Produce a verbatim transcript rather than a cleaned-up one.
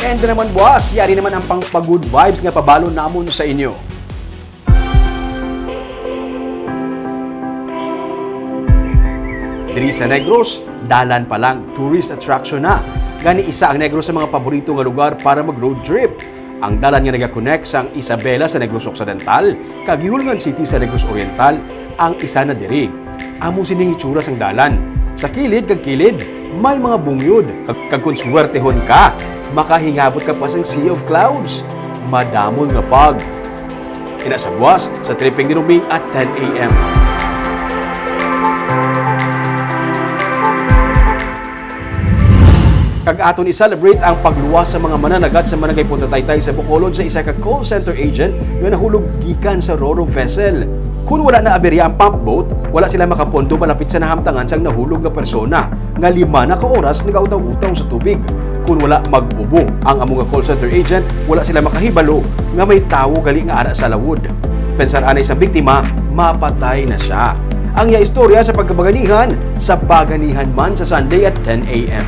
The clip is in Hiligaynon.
And naman, boss, yari naman ang pang-good vibes nga pabalon namon sa inyo. Diri sa Negros, dalan pa lang, tourist attraction na. Gani, isa ang Negros sa mga paborito nga lugar para mag-road trip. Ang dalan nga nagakonek sang Isabela sa Negros Occidental kag Hihulngan City sa Negros Oriental ang isa na diri. Amo sining itsura sang dalan. Sa kilid kag kilid, may mga bungyod. Kag, kag kon swertehon ka, makahingabot ka pa sang sea of clouds. Madamo nga fog. Ina sa buwas, sa tripping ni Roming at ten a m. Kag aton i-celebrate ang pagluwas sa mga mananagat sa Managay Punta Taytay sa Bacolod sa isa ka call center agent nga nahulog gikan sa Roro vessel. Kon wala na aberya ang pump boat, wala sila makapondo malapit sa nahamtangan sang nahulog nga persona nga lima na ka oras nagautaw-utaw sa tubig. Kon wala mag-ubo ang amo nga call center agent, wala sila makahibalo nga may tawo gali nga ara sa lawod. Pensar anay sang biktima, mapatay na sia. Ang iya istorya sa pagkabaganihan, sa baganihan man sa Sunday at ten a m.